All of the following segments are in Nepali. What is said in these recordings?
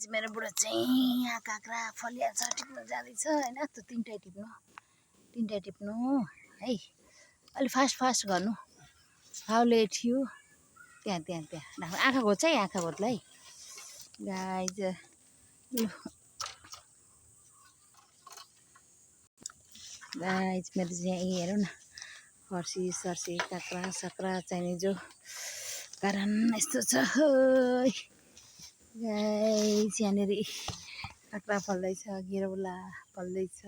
मेरो बुढो चाहिँ यहाँ काँक्रा फलिहाल्छ टिप्नु जाँदैछ होइन त्यो तिनवटा टिप्नु है अलि फास्ट गर्नु हाउ लेट यु त्यहाँ आँखा घोच्छ है आँखा घोच्ला है गाइज गाइज मेरो चाहिँ यहाँ हेरौँ न फर्सी सर्सी काँक्रा साक्रा चाहिने जो कारण यस्तो छ गाइज यहाँनिर काँक्रा फल्दैछ गेरौला फल्दैछ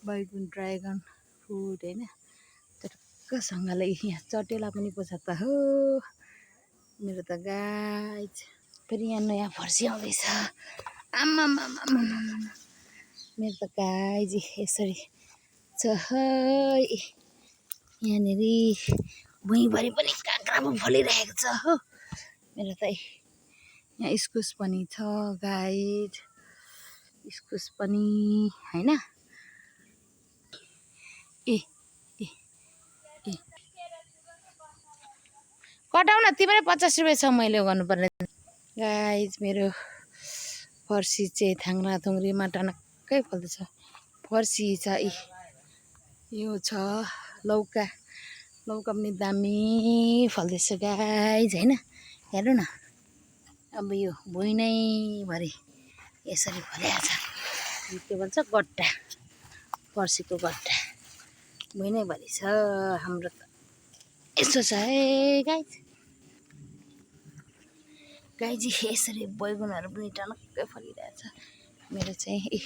बैगुन ड्रागन फ्रुट होइन टक्कसँगले यहाँ चटेला पनि पो छ त हो मेरो त गाइज फेरि यहाँ नयाँ फर्सी आउँदैछ आम्मा मेरो त गाइज यसरी छ यहाँनिर भुइँभरि पनि काँक्रा पो फलिरहेको छ हो मेरो त यहाँ इस्कुस पनि छ गाइज इस्कुस पनि होइन ए ए ए कटाउ न तिमीले 50 रुपियाँ छ मैले गर्नुपर्ने गाइज मेरो फर्सी चाहिँ थाङ्रा थुङ्रीमा टनक्कै फल्दैछ फर्सी छ यो छ लौका पनि दामी फल्दैछ गाइज होइन हेर्नु न अब यो भुइँ नै भरि यसरी फलिहाल्छ के भन्छ गट्टा फर्सीको गट्टा भुइँ नै भरि छ हाम्रो त यस्तो छ है गाइज यसरी बैगुनहरू पनि टनक्कै फलिरहेछ मेरो चाहिँ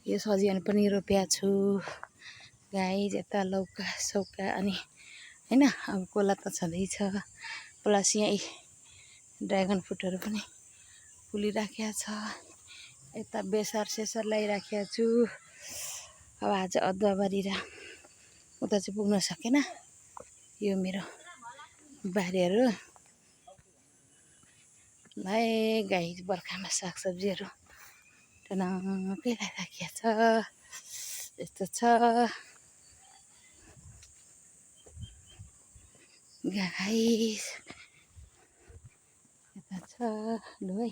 यो सजिवन पनि रोपेको छु गाइज यता लौका सौका अनि होइन अब कोला त छँदैछ प्लस यहाँ ड्रागन फ्रुटहरू पनि फुलिराखेको छ यता बेसार सेसार लगाइराखेको छु अब आज अदुवाबारी र उता चाहिँ पुग्न सकेन यो मेरो बारीहरू है गाइज बर्खामा सागसब्जीहरू टनक्कै लगाइराखेको छ यस्तो छ गाइस यता छ लु है